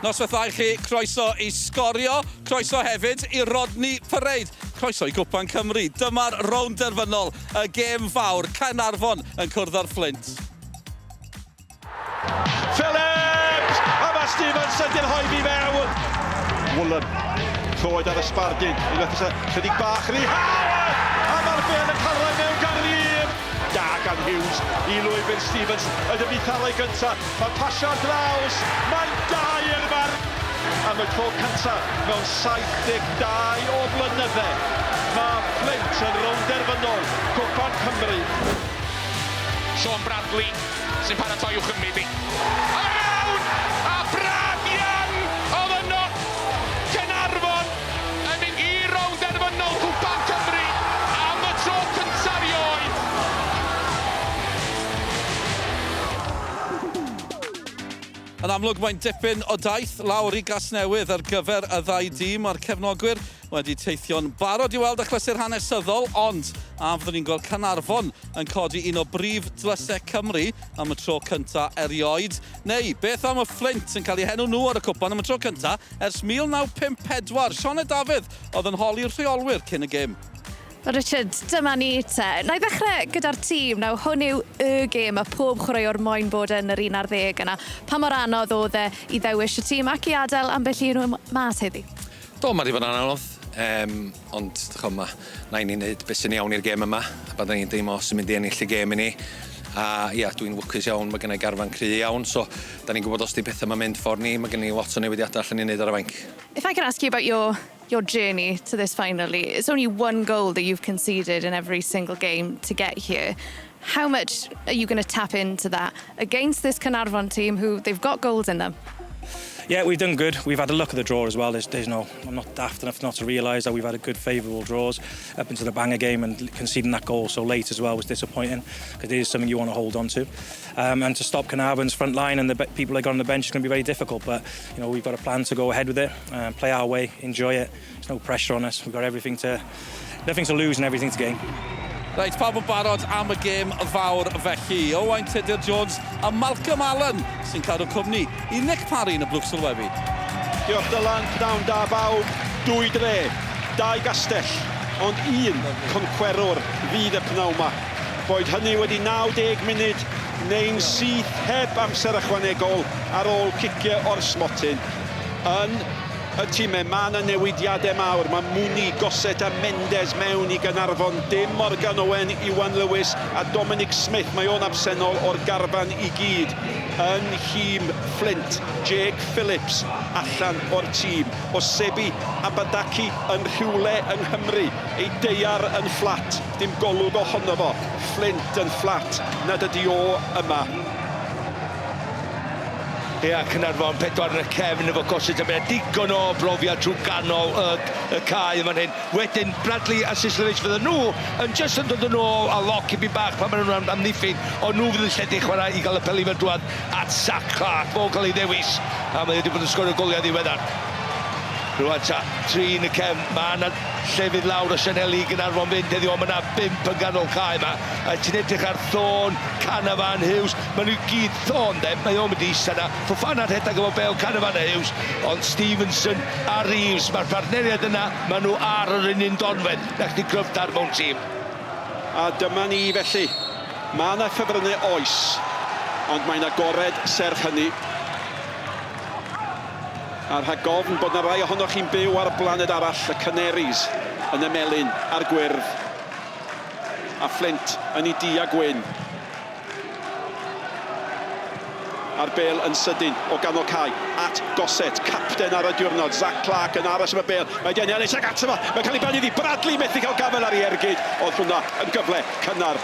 Noswaith dda i chi, croeso i Sgorio, croeso hefyd i Rodney Parade, croeso i Gwpan Cymru. Dyma'r rownd derfynol, y gêm fawr, Caernarfon yn cwrdd â'r Fflint. Phillips! A mae Stevenson di'r hoif i mewn! Woolen, troed ar y sbardun, unwaith eto, chydig bach rhy hawdd! A mae'r bêl yn cael rhoi mewn gan Reeve! Da gan Hughes i lwybr Stevens, y dyfnitharau gyntaf, Mae'n pasio ar draws, mae'n dair mar... Am y tro cyntaf mewn 72 o flynydde, mae Fflint yn rownd derfynol Cwpan Cymru. Shaun Bradley sy'n paratoi i'w chymryd hi. A rown! A Brad Young oedd yno! Caernarfon yn mynd i rownd derfynol Cwpan Cymru am y tro cyntaf erioed. Yn amlwg mae'n dipyn o daith lawr i Gasnewydd ar gyfer y ddau dîm a'r cefnogwyr wedi teithio'n barod i weld achlysur hanesyddol ond a fyddwn ni'n gweld Caernarfon yn codi un o brif dlysau Cymru am y tro cynta erioed neu beth am y Fflint yn cael eu henw nhw ar y cwpan am y tro cynta ers 1954 Sioned Dafydd oedd yn holi'r rheolwyr cyn y gêm. Richard, dyma ni te. Na i ddechrau gyda'r tîm. Nawr, hwn yw y gêm a pob chwaraewr moyn bod yn yr un ar ddeg yna. Pa mor anodd oedd e i ddewis y tîm ac i adael ambell un mas heddi? Do, mae wedi bod yn anodd, um, ond ch'mo, ma' nain ni'n neud beth sy'n iawn i'r gêm yma, a byddwn ni'n deimlo sy'n mynd i ennill y gêm i ni. A ia, dwi'n lwcus iawn, mae gennai garfan cry iawn, so da ni'n gwybod os di pethau ma'n mynd ffordd ni, mae gen i lot o newidiadau allan ni'n neud ar y fainc. If I can ask you about your your journey to this finally, it's only one goal that you've conceded in every single game to get here. How much are you going to tap into that against this Caernarfon team who they've got goals in them? Yeah, we've done good. We've had a look at the draw as well. There's, there's no, I'm not daft enough not to realise that we've had a good favourable draws up into the Bangor game and conceding that goal so late as well was disappointing because it is something you want to hold on to. Um, and to stop Caernarfon's front line and the people they got on the bench is going to be very difficult. But you know we've got a plan to go ahead with it, play our way, enjoy it. There's no pressure on us. We've got everything to, nothing to lose and everything to gain. Reit, pawb yn barod am y gêm fawr felly. Owain Tudur Jones a Malcolm Allen sy'n cadw cwmni i Nick Parry yn y blwch sylwebu. Diolch Dylan, pnawn da bawb. Dwy dre, dau gastell, ond un concwerwr fydd y pnawn 'ma. Boed hynny wedi 90 munud neu'n syth heb amser ychwanegol ar ôl cicio o'r smotyn. Yn y timau, mae yna newidiadau mawr. Mae Mooney, Gossett a Mendes mewn i Gaernarfon. Dim Morgan Owen, Iwan Lewis a Dominic Smith. Mae o'n absennol o'r garfan i gyd. Yn nhîm Fflint, Jake Phillips allan o'r tîm. Osebi Abadaki yn rhywle yng Nghymru. Ei deiar yn fflat, dim golwg ohono fo. Fflint yn fflat, nad ydi o yma. Ia, Caernarfon, pedwar yn y cefn efo Gossett a mae digon o brofiad trwy ganol y, y cae yn fan hyn. Wedyn Bradley a Sislovich fydden nhw yn just yn dod yn ôl a lock i byd bach pan maen nhw'n amddiffyn, ond nhw fydd yn lledu chwarae i gael y peli mewn drwad at Zac Clarke, fo'n cael ei ddewis, a mae wedi bod yn sgorio goliau ddiweddar. Rwan ta, tri yn y cefn, mae yna llefydd lawr o Sianeli i Gaernarfon fynd heddiw, ond mae yna bump yn ganol cae yma. A ti'n edrych ar Thorne, Canavan, Hughes, maen nhw gyd Thorne de, mae o'n mynd i ista yna. Fofana rhedeg efo Bale, Canavan a Hughes, ond Stevenson a Reeves, mae'r partneriaid yna, maen nhw ar yr un un donfedd, na chdi gryfder mewn tîm. A dyma ni felly. Mae yna ffefrynnau oes, ond mae'n agored serch hynny. A rhag ofn bod 'na rai ohonoch chi'n byw ar blaned arall, y Canaries yn y melyn a'r gwyrdd, a Fflint yn ei du a gwyn. A'r bêl yn sydyn o ganol cae at Gossett, capten ar y diwrnod, Zac Clarke yn aros am y bêl, mae Daniel Ellis ag ato fo, mae'n cael ei bennu iddi, Bradley methu cael gafael ar ei ergyd, oedd hwnna yn gyfle cynnar.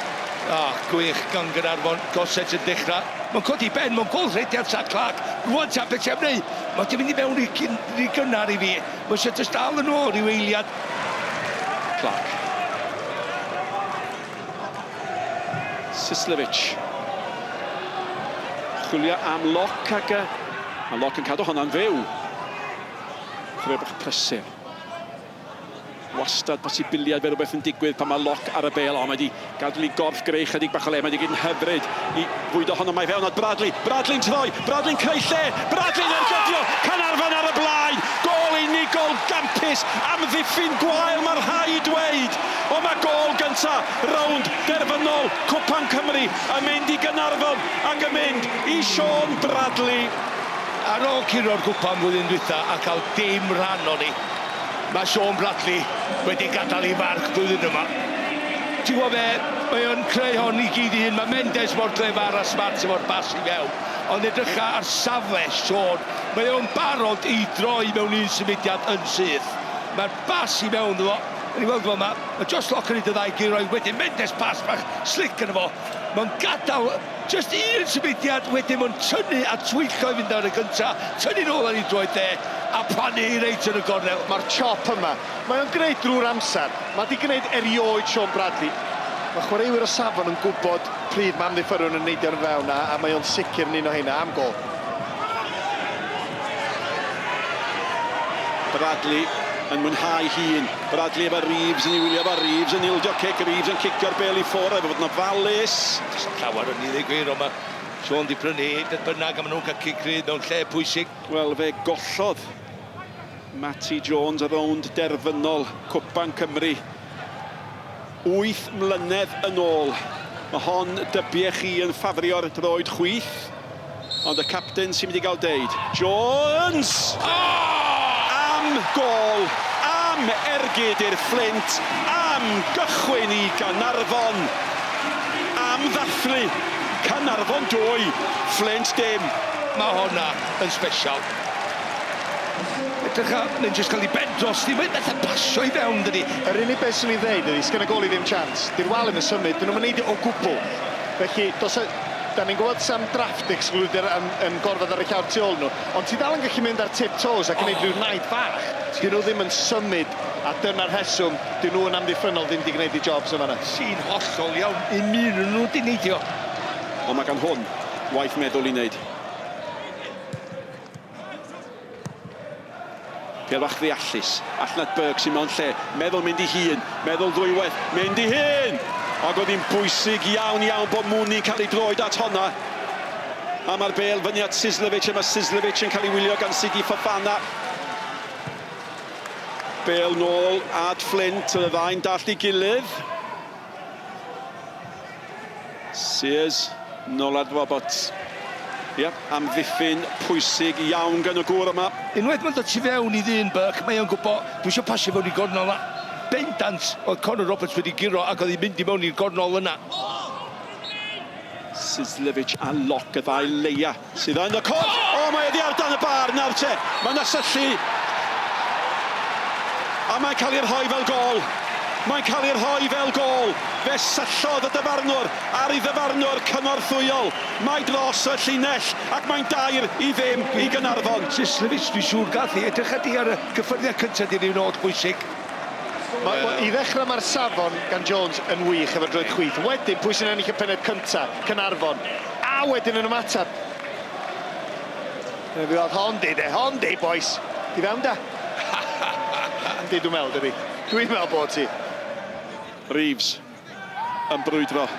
Ah, gwych gan Gaernarfon, Gossett yn dechrau. Mae'n codi ben, mae'n gôl rhediad Zac Clarke. Rwan ta, beth ti am wneud? Mae di mynd i mewn rhy, gyn, rhy gynnar i fi. Mae eisiau jyst dal yn ôl rhyw eiliad. Clarke. Sislevic. Chwilio am Locke ac mae Locke yn cadw honna'n fyw. Chwilio bach prysur. wastad posibiliad fe rhywbeth yn digwydd pan mae Locke ar y bêl. O, mae wedi gadael i gorff greu chydig bach o le. Mae wedi gyd yn hyfryd i fwydo honno. Mae fewn at Bradley. Bradley'n troi. Bradley'n creu lle. Bradley'n ergydio. Caernarfon ar y blaen. Gôl unigol gampus. Amddiffyn gwael mae rhaid dweud. Ond mae gôl gynta rownd derfynol Cwpan Cymru yn mynd i Gaernarfon ac yn mynd i Shaun Bradley. Ar ôl curo'r gwpan flwyddyn dwytha a cael dim rhan ohoni, mae Shaun Bradley wedi gadael ei farc blwyddyn yma. Ti'n gwybod be, mae o'n creu hon i gyd i hun. Mae Mendes mor glyfar a smart efo'r bas i fewn. Ond edrycha ar safle Shaun. Mae o'n barod i droi mewn un symudiad yn syth. Mae'r bas i mewn iddo fo. Ni weld fo yma. Mae Josh Locke yn neud y ddau guro. Wedyn Mendes pas bach slick yno fo. Mae'n gadael Jyst un symudiad, wedyn mae'n tynnu a twyllo i fynd ar y gynta, tynnu nôl ar ei droed dde, a plannu hi reit yn y gornel. Mae'r chop yma, mae o'n gwneud drwy'r amser. Mae 'di gwneud erioed Shaun Bradley. Mae chwaraewyr o safon yn gwybod pryd mae amddiffynwyr yn neidio yn fewn a, a mae o'n sicr yn un o heina am gôl. Bradley yn mwynhau hun. Bradley efo Reeves yn ei wylio fo. Reeves yn ildio cic. Reeves yn cicio'r bêl i ffwrdd efo fod yn ofalus. Does dim llawer o'n i ddweud gwir, ond mae Sean di prynu hi, beth bynnag, a maen nhw'n cael cic rydd mewn lle pwysig. Wel, fe gollodd Matty Jones y rownd derfynol Cwpan Cymru 8 mlynedd yn ôl. Mae hon, dybiech chi, yn ffafrio'r droed chwith. Ond y capten sy'n mynd i gael deud. Jones! Oh! Am gôl, am ergyd i'r Fflint, am gychwyn i Gaernarfon, am ddathlu. Caernarfon 2, Fflint dim. Mae honna yn sbesial. Edrych a, mae'n jyst cael ei ben dros di, mae'n methu pasio i fewn dydi. Yr unig beth swn i'n ddeud ydi, sgen y goli ddim chance. Di'r wal ddim yn symud, dyn nhw'm yn neidio o gwbl. Felly, dos a... Da ni'n gwybod sam draft excluder yn, yn gorfod ar y llawr tu ôl nhw, ond ti dal yn gallu mynd ar tip toes ac yn gwneud rhyw naid bach. Dyn nhw ddim yn symud, a dyna'r rheswm, dyn nhw yn amddiffynnol ddim 'di gwneud eu jobs yn fan'na. Sy'n hollol iawn, un un nhw 'di neidio. Ond mae gan hwn waith meddwl i wneud. Pêl fach ddeallus. Allan at Burke sy'n mewn lle. Meddwl mynd i hun. Meddwl ddwywaith. Mynd i hun! Ac oedd hi'n bwysig iawn iawn bod Mooney'n cael ei droed at honna. A mae'r bêl fyny at Sislevic a mae Sislevic yn cael ei wylio gan Sidi Fofana. Bêl nôl at Flint, oedd y ddau'n dallt ei gilydd. Sears, nôl at Roberts. Ie, amddiffyn pwysig iawn gan y gŵr yma. Unwaith mae'n dod tu fewn i ddyn Burke, mae o'n gwybod, dwi eisiau pasio fewn i gornel 'na. Bendant, oedd Connor Roberts wedi guro ac oedd hi'n mynd i mewn i'r gornel yna. Sislevic a Locke, y ddau leia sydd yn y cwrt. O, mae oddi ar dan y bar nawr te. Mae yna syllu. A mae'n cael ei rhoi fel gôl. Mae'n cael ei rhoi fel gôl. Fe syllodd y dyfarnwr ar ei ddyfarnwr cynorthwyol. Mae dros y llinell ac mae'n 2-0 i Gaernarfon. Sislevic, dwi'n siŵr gath hi. Edrycha di ar y gyffyrddiad cyntaf di'r un oll bwysig. Ma, ma, I ddechrau mae'r safon gan Jones yn wych efo'r droed chwith. Wedyn, pwy sy'n ennill y pennod cyntaf? Caernarfon. A wedyn yn ymateb. Fi weld hon di de, hon di, boys. Di fewn da. Yndi, dwi'n meddwl, dydi. Dwi'n meddwl bod ti. Reeves yn brwydro.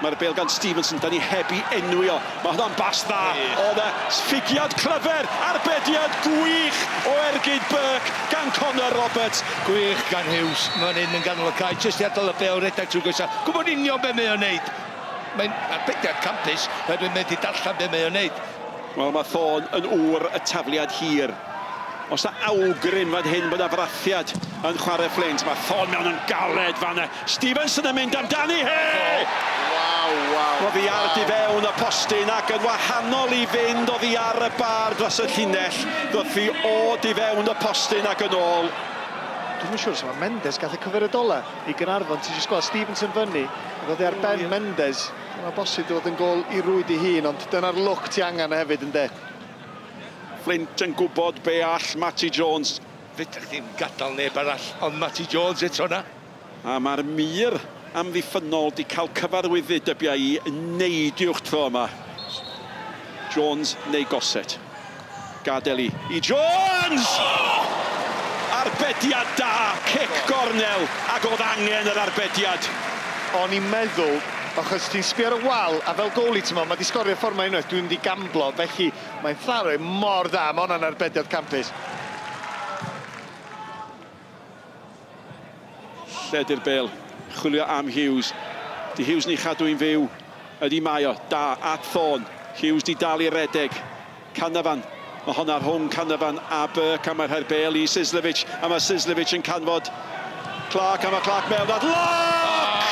Mae'r bêl gan Stevenson, da ni heb i enwi o. Mae hwnna'n bas dda. Oedd e ffigiad clyfar, arbediad gwych o ergyd Burke gan Connor Roberts. Gwych gan Hughes, mae'n hyn yn ganol y cae, jyst i adael y bêl redeg trwy goesau. Gwybod union be mae o'n neud. Mae'n arbediad campus, oherwydd mae wedi darllen be mae o'n neud. Wel, mae Thorne yn ŵr y tafliad hir. Os na awgrym fan hyn bod na frathiad yn chwarae Fflint, mae Thorne mewn yn galed fan yna. Stevenson yn mynd amdani he! Waw, waw. Oddi ar du fewn y postyn ac yn wahanol i fynd oddi ar y bar dros y llinell. Ddoth hi o du fewn y postyn ac yn ôl. Dwi'm yn siŵr os mae Mendes gath y cyfeiriad ola i Gaernarfon. Ti jyst gweld Stevenson fyny, ac oddi ar ben Mendes. Mae'n bosib dod yn gôl i rwyd ei hun, ond dyna'r lwc ti angen hefyd, ynde? Flint yn gwybod be all Matty Jones. Fedrwch ddim gadael neb arall ond Matty Jones eto na. A mae'r mur amddiffynnol di cael cyfarwyddyd, dybia i, neidiwch tro yma. Jones neu Gossett. Gadael i, i Jones! Arbediad da, cic gornel, ac oedd angen yr arbediad. O'n i'n meddwl, achos ti'n sbio ar y wal, a fel goalie ti'n meddwl, mae 'di sgorio ffordd 'ma unwaith, dwi'n mynd i gamblo, felly mae'n tharo mor dda, mae hwnna'n arbediad campus. Lle 'di'r bêl? Chwilio am Hughes. 'Di Hughes yn ei chadw hi'n fyw? Ydi mae o. Da, at Thorne. Hughes 'di dal i redeg. Canavan. Mae honna rhwng Canavan a Burke a mae rhoi'r bêl i Sislevic a mae Sislevic yn canfod Clark a mae Clark mewn at Locke!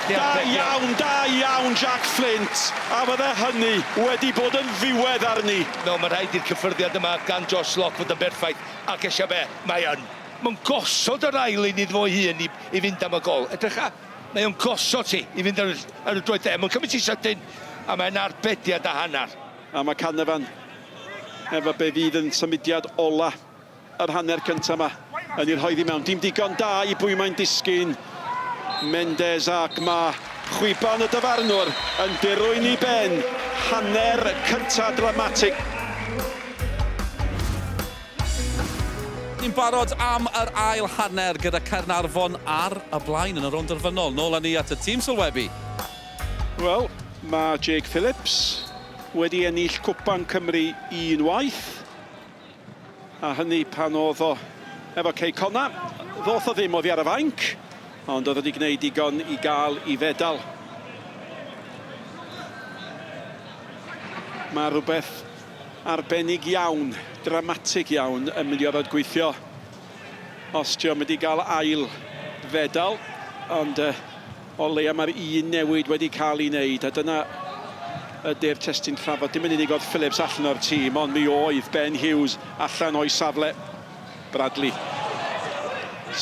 Da iawn, da iawn Jack Flint a fydde hynny wedi bod yn ddiwedd arni. No, mae'n rhaid i'r cyffyrddiad yma gan Josh Locke fod yn berffaith ac eisiau be? Mae yn. Mae'n gosod yr ail un iddo fo'i hun i, i fynd am y gol. Edrycha, mae o'n gosod ti i fynd ar y, ar y droed dde. Mae'n cymryd ti sydyn a mae'n arbediad a hanner. A mae Canavan efo be fydd yn symudiad ola yr hanner cyntaf yma yn ei rhoi i mewn. Dim digon da i bwy mae'n disgyn. Mendes ac mae chwiban y dyfarnwr yn dirwyn i ben. Hanner cyntaf dramatig. Ni'n barod am yr ail hanner gyda Caernarfon ar y blaen yn y rownd derfynol. Nôl â ni at y tîm sylwebu. Wel, mae Jake Phillips wedi ennill Cwpan Cymru un waith, a hynny pan oedd o efo Cei Connah. Ddoth o ddim oddi ar y fainc, ond oedd wedi gwneud digon i gael i fedal. Mae rhywbeth arbennig iawn, dramatig iawn yn mynd i orfod gweithio os dio'n mynd i gael ail fedal, ond uh, O leia mae'r un newid wedi cael ei wneud, a dyna ydy'r testun trafod. Dim yn unig oedd Phillips allan o'r tîm, ond mi oedd Ben Hughes allan o'i safle. Bradley,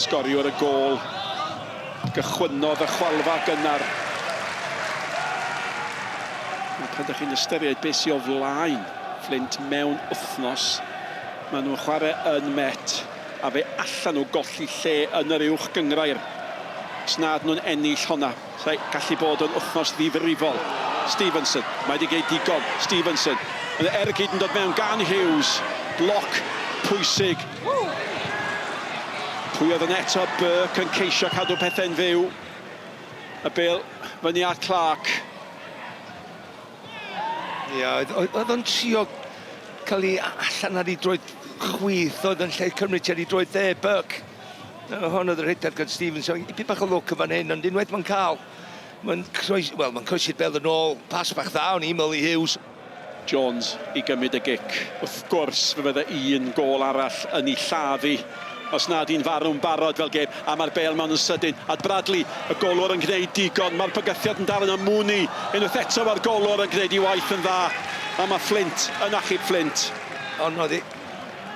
sgoriwr y gôl, gychwynnodd y chwalfa gynnar. A pan ydych chi'n ystyried beth sydd o flaen Flint mewn wythnos, maen nhw'n chwarae yn Met. A fe allan nhw golli lle yn yr uwch gynghrair os nad nhw'n ennill honna. Sai gallu bod yn wythnos ddifrifol. Stevenson, mae wedi gwneud digon. Stevenson, yn ergyd yn dod mewn gan Hughes. Bloc pwysig. Pwy oedd yn eto? Burke yn ceisio cadw pethau'n fyw. Y bêl fyny at Clark. Ia, oedd oedd o'n trio cael ei allan ar ei droed chwith, oedd yn lle cymryd ti ar ei droed dde, Burke. Hon oedd y rhediad gan Stevens, so ipyn bach o lwc yn fan hyn, ond unwaith mae'n cael, mae'n croes, wel, mae'n croesi'r bel yn ôl, pas bach dda o'n i'n meddwl i Hughes. Jones i gymryd y gic. Wrth gwrs, fe fydde un gôl arall yn ei lladd hi. Os nad hi'n farw'n barod fel gêm, a mae'r bêl mewn yn sydyn. At Bradley, y golwr yn gwneud digon. Mae'r bygythiad yn dal yna. Mooney, unwaith eto mae'r golwr yn gwneud ei waith yn dda. A mae Flint yn achub Flint. Ond oedd hi,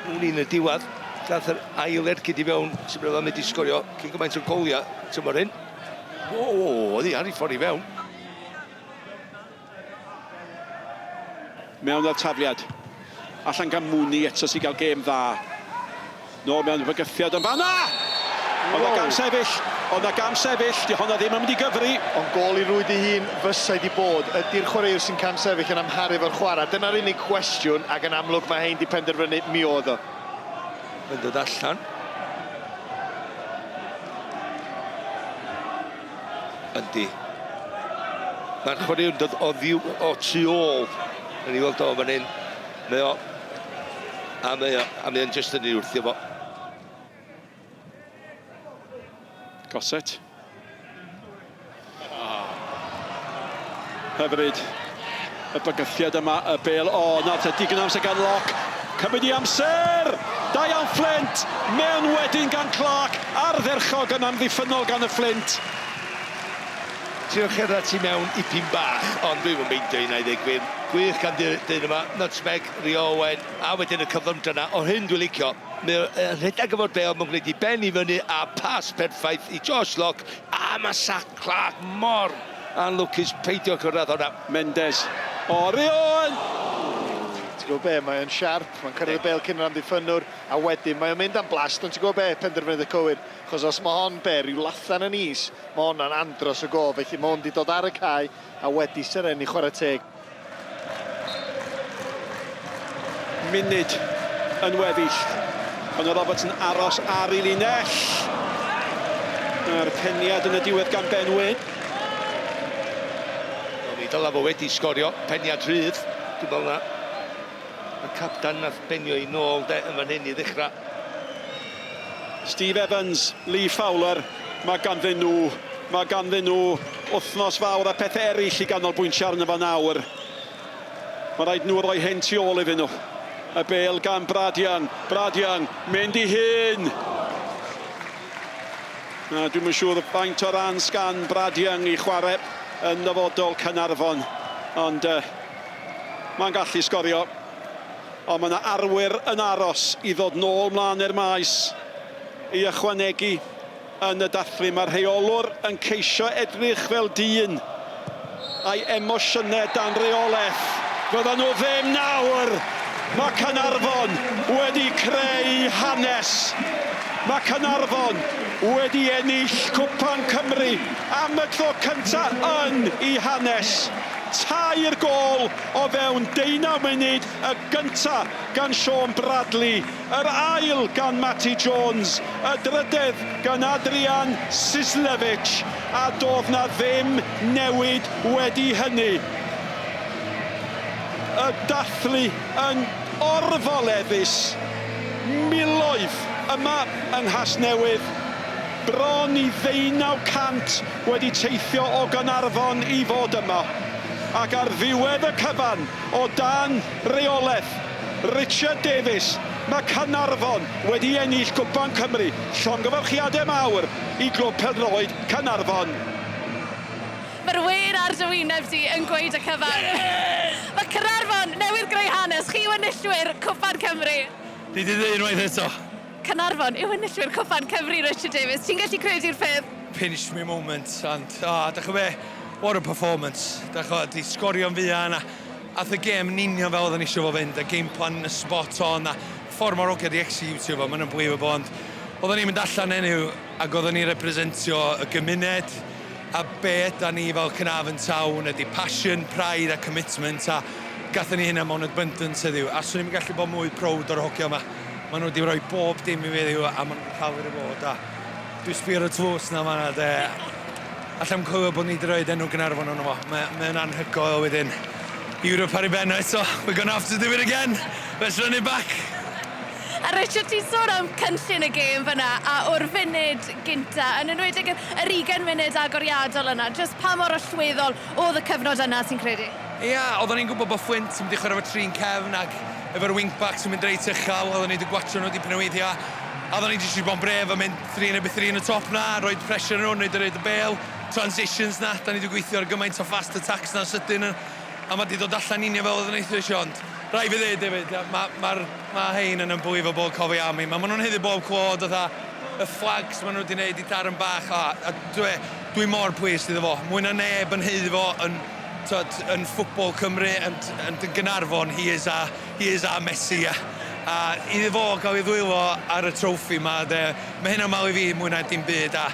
Mooney yn y diwedd, gath yr ail ergyd i fewn, sy'n meddwl am mynd i sgorio cyn gymaint o goliau tymor hyn. O, oedd hi ar ei ffordd i fewn. Mewn â'r tafliad. Allan gan Mooney eto sy'n cael gêm dda. Nôl mewn bygythiad yn fanna! Oedd na gam sefyll, oedd na gam sefyll, di honna ddim yn mynd i gyfri. Ond gôl i rwyd ei hun fysa di bod. Ydy'r chwaraewr sy'n cam sefyll yn amharu efo'r chwarae? Dyna'r unig cwestiwn, ac yn amlwg mae hein di penderfynu mi oedd o. Mae'n dod allan. Yndi. Mae'r chwaraewr yn dod oddi o tu ôl. Rydyn ni weld o fan hyn. Mae o... A mae o, a mae o'n jyst yn ei wrthio fo. Gossett. Hyfryd. Y bygythiad yma, y bêl. O, nawr te, digon o amser gan Locke. Cymryd i amser! Da iawn Flint! Mewn wedyn gan Clark. Ardderchog yn amddiffynnol gan y Flint. Trio cerdded tu mewn ipyn bach, ond dwi'm yn meindio hynna i ddeud gwir. Gwych gan dyn yma, nutmeg, Rio Owen, a wedyn y cyflymdra 'na, o'r hyn dwi'n licio. Mae o yn rhedeg efo'r bêl, mae'n gwneud i ben i fyny a pas perffaith i Josh Locke, a mae Zach Clark mor anlwcus peidio cyrraedd hwnna. Mendes. O, Rio Owen! Ti'n gwybod be, mae o'n siarp, mae'n cyrraedd y bêl cyn yr amddiffynnwr, a wedyn mae o'n mynd am blast, ond ti'n gwybod be, penderfyniad y cywir, achos os mae hon be, rhyw lathan yn is, mae honna'n andros o gôl, felly mae hwn 'di dod ar y cae a wedi serennu chwarae teg. Munud yn weddill. Ond oedd Roberts yn aros ar ei linell. A'r peniad yn y diwedd gan Ben Wyn. Mi ddyla fo wedi sgorio peniad rhydd. Dwi'n meddwl na y captan nath benio i nôl de yn fan hyn i ddechrau. Steve Evans, Lee Fowler, mae ganddyn nhw, mae ganddyn nhw wythnos fawr a pethau eraill i ganolbwyntio arno fo nawr. Mae rhaid nhw roi hyn tu ôl iddyn nhw. Y bêl gan Brad Young. Brad Young, mynd i hun! Na, dwi'm yn siŵr faint o ran sgan Brad Young i chwarae yn nyfodol Caernarfon. Ond uh, mae'n gallu sgorio. Ond mae yna arwyr yn aros i ddod nôl mlaen i'r maes i ychwanegu yn y dathlu. Mae'r rheolwr yn ceisio edrych fel dyn a'i emosiynau dan reolaeth. Fyddan nhw ddim nawr! Mae Caernarfon wedi creu hanes. Mae Caernarfon wedi ennill Cwpan Cymru am y tro cyntaf yn ei hanes. Tair gôl o fewn deunaw munud, y gynta gan Shaun Bradley, yr ail gan Matty Jones, y drydedd gan Adrian Cieslewicz, a doedd na ddim newid wedi hynny. Y dathlu yn orfoleddus, miloedd yma yng Nghasnewydd, bron i 1,900 wedi teithio o Gaernarfon i fod yma, ac ar ddiwedd y cyfan, o dan reolaeth Richard Davies, mae Caernarfon wedi ennill Cwpan Cymru. Llongyfarchiadau mawr i Glwb Pêl-droed Caernarfon. Mae'r wên ar dy wyneb di yn gweud y cyfan. Mae Caernarfon newydd greu hanes, chi yw enillwyr Cwpan Cymru. Di di ddweud unwaith eto. Caernarfon yw enillwyr Cwpan Cymru, Richard Davies. Ti'n gallu credu'r peth? Pinch me moment, and, ah, dach chi be, what a performance. Dach chi, di sgorio'n fuan, a ath y gêm yn union fel oedden ni eisiau fo fynd, a game plan yn spot on, a ffordd mae'r hogia di executio fo, mae'n unbelievable, ond oedden ni'n mynd allan enw, ac oedden ni'n representio y gymuned, a be yda ni fel Caernarfon Town ydy passion, pride a commitment, a gathon ni hynna mewn abundance heddiw, a swn i'n gallu bod mwy proud o'r hogia yma. Maen nhw wedi rhoi bob dim i fi heddiw, a maen nhw wedi cael yr reward, a dwi'n sbio ar y tlws na fan'na de. Allai'm cofio bod ni wedi rhoi enw Gaernarfon arno fo. Mae'n anhygoel wedyn. Europe ar ei ben o eto. We're gonna have to do it again. Let's run it back. A Richard, ti'n sôn am cynllun y gêm fyna, a o'r funud gynta, yn enwedig yr 20 munud agoriadol yna, jyst pa mor allweddol oedd y cyfnod yna, ti'n credu? Ia, oedden ni'n gwybod bod Fflint yn mynd i chwarae efo trin cefn ac efo'r wingbacks yn mynd reit uchel, oedden ni wedi gwatsio nhw dipyn o weithiau. A oedden ni jyst wedi bod yn brave a mynd 3 neu 3 yn y top na, roed pressure nhw, wneud y bêl, transitions na, da ni wedi gweithio ar gymaint o fast attacks na sydyn, a mae wedi dod allan union fel oedden ni eisiau, ond rhaid fi ddweud hefyd, ma, ma, ma hein yn unbelievable cofio am i. Ma nhw'n haeddu bob clod, fatha, y flags maen nhw wedi gwneud i Darren bach, a dwi mor pleased iddo fo. Mwy na neb yn haeddu fo yn, tyd, yn ffwbol Cymru, yn Gaernarfon, he is our Messi. A iddo fo gael ei ddwylo ar y troffi ma, de, mae hynna'n malu fi mwy na dim byd. A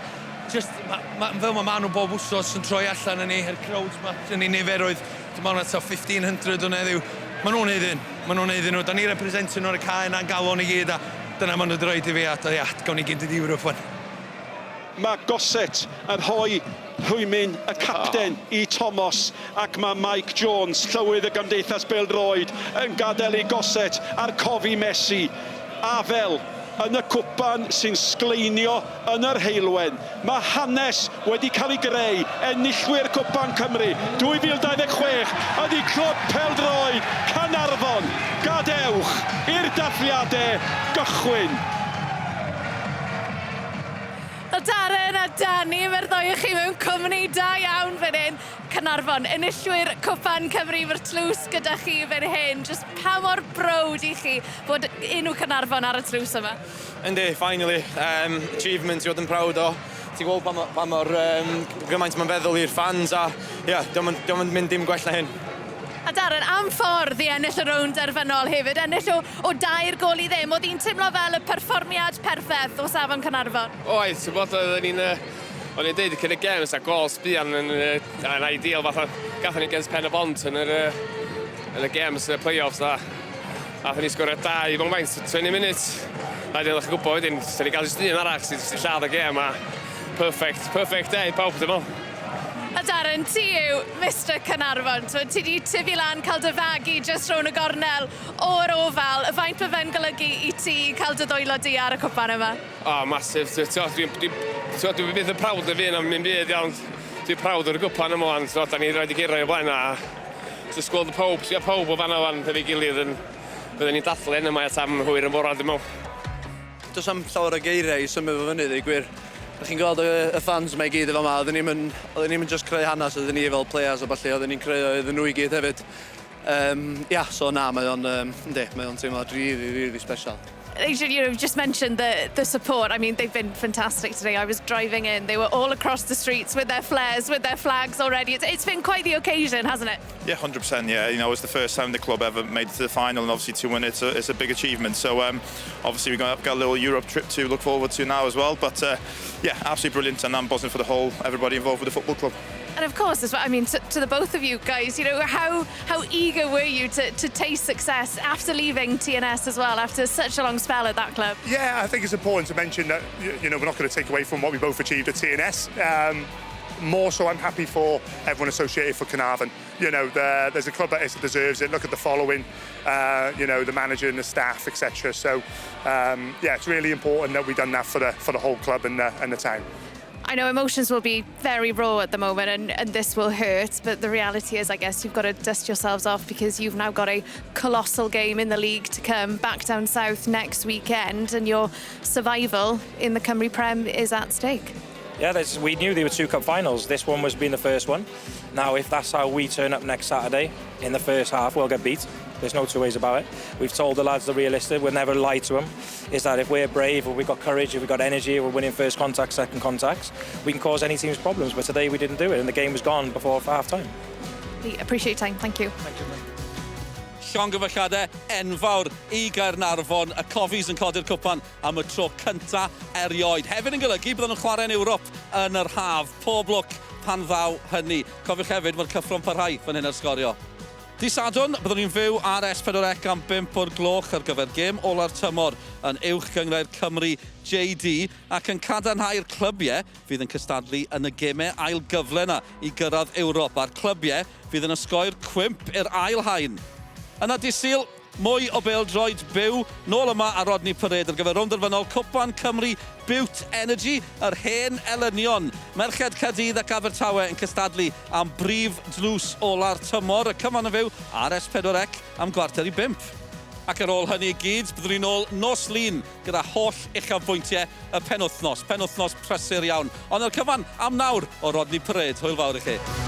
just, ma, fel mae maen nhw bob wsos yn troi allan yn ni, yr crowds ma, yn ei niferoedd, dwi'n meddwl na tua 1,500 o'n heddiw. Maen nhw'n haeddu, maen nhw'n haeddu nhw. Da ni representio nhw ar y cae yna'n galon i gyd, a dyna maen nhw wedi rhoi i fi, a ia, gawn ni gyd i Ewrop wan. Mae Gossett yn rhoi rhwymyn y capten i Thomas ac mae Mike Jones, llywydd y Gymdeithas Bêl-droed, yn gadael i Gossett a'r Cofi Messi. A fel yn y cwpan sy'n sgleinio yn yr heulwen. Mae hanes wedi cael ei greu. Enillwyr Cwpan Cymru 2026 ydy Clwb Pêl-droed Caernarfon. Gadewch i'r dathliadau gychwyn. Wel, Darren a Danny, mae'r ddou o chi mewn cwmni da iawn fan hyn. Caernarfon, enillwyr Cwpan Cymru, mae'r tlws gyda chi fan hyn. Just pa mor browd i chi bod enw Caernarfon ar y tlws yma? Yndi, finally. Achievement i fod yn proud o. Ti'n gweld pa mor gymaint mae'n feddwl i'r fans a, ie, yeah, dio'm yn mynd dim gwell na hyn. A Darren, am ffordd i ennill y rownd derfynol hefyd, ennill o 3 gôl i ddim, oedd hi'n teimlo fel y perfformiad perffaith o safon Caernarfon? Oedd, ti'n bod, oedden ni'n... O'n i'n deud cyn y games a gols buan yn ideal fatha gathon ni against Pen y Bont yn y games, y play-offs a athon ni sgorio dau mewn faint, 20 minutes. A wedyn o'ch chi'n gwybod wedyn, da ni gael jyst un arall sydd sy'n lladd y gêm a perfect, perfect day pawb dwi'n meddwl. A Darren, ti yw Mr Caernarfon. T'mod, ti 'di tyfu lan, cael dy fagu jyst rownd y gornel o'r Oval. Faint ma' fe'n golygu i ti cael dy ddwylo di ar y cwpan yma? O, oh, massive. Dwi'n dwi, dwi, dwi byth yn proud o fi am ddim byd iawn. Dwi'n proud o'r gwpan yma wan. So, da ni roed i gyrraedd o blaen a just gweld y pawb, sbio pawb o fanna wan efo'i gilydd yn Byddwn ni'n dathlu hyn yma tan hwyr yn bora, dwi'n meddwl. Does am llawer o geiriau i symud fo fyny, dweud gwir. Dych chi'n gweld y, y fans yma i gyd efo yma, oedden ni'n oedden ni'n just creu hanes, oedden ni fel players o ballu, oedden ni'n creu o iddyn nhw i gyd hefyd. Um, ia, so na, mae o'n, um, yndi, mae o'n teimlo really, really special. Adrian, just mentioned the support. I mean, they've been fantastic today. I was driving in. They were all across the streets with their flares, with their flags already. It's been quite the occasion, hasn't it? Yeah, 100%. Yeah, it's the first time the club ever made it to the final, and obviously to win it's a big achievement. So obviously we've got a little Europe trip to look forward to now as well. But yeah, absolutely brilliant, and I'm buzzing for the whole everybody involved with the football club. And of course, as well, I mean, to the both of you guys, how eager were you to taste success after leaving TNS as well, after such a long spell at that club? Yeah, I think it's important to mention that we're not going to take away from what we both achieved at TNS. More so, I'm happy for everyone associated for Caernarfon. There's a club that is, that deserves it. Look at the following, the manager and the staff, etc. So, yeah, it's really important that we've done that for the whole club and the town. I know emotions will be very raw at the moment and this will hurt, but the reality is, I guess, you've got to dust yourselves off because you've now got a colossal game in the league to come back down south next weekend and your survival in the Cymru Prem is at stake. Yeah, we knew there were two cup finals. This one was being the first one. Now, if that's how we turn up next Saturday in the first half, we'll get beat. There's no two ways about it. We've told the lads the realistic, we'll never lie to them, is that if we're brave, if we've got courage, if we've got energy, if we're winning first contacts, second contacts, we can cause any team's problems. But today we didn't do it, and the game was gone before half time. Appreciate your time. Thank you. Thank you. Llongyfarchiadau enfawr i Gaernarfon. Y Cofis yn codi'r cwpan am y tro cynta erioed. Hefyd yn golygu bydden nhw'n chwarae yn Ewrop yn yr haf. Pob lwc pan ddaw hynny. Cofiwch hefyd mae'r cyffro'n parhau fan hyn ar Sgorio. Dydd Sadwrn, byddwn ni'n fyw ar S4C am 5 o'r gloch ar gyfer gêm ola'r tymor yn uwch gynghrair Cymru JD ac yn cadarnhau'r clybiau fydd yn cystadlu yn y gemau ail gyfle yna i gyrraedd Ewrop a'r clybiau fydd yn osgoi'r cwymp i'r ail haen. Yna dydd Sul, mwy o bêl-droed byw nôl yma ar Rodney Parade ar gyfer rownd derfynol Cwpan Cymru Bute Energy, yr hen elynion. Merched Caerdydd ac Abertawe yn cystadlu am brif dlws ola'r tymor. Y cyfan yn fyw ar S4C am 4:45. Ac ar ôl hynny i gyd, byddwn ni'n ôl nos Lun gyda holl uchafbwyntiau y penwthnos. Penwthnos prysur iawn. Ond yr cyfan am nawr o Rodney Parade. Hwyl fawr i chi.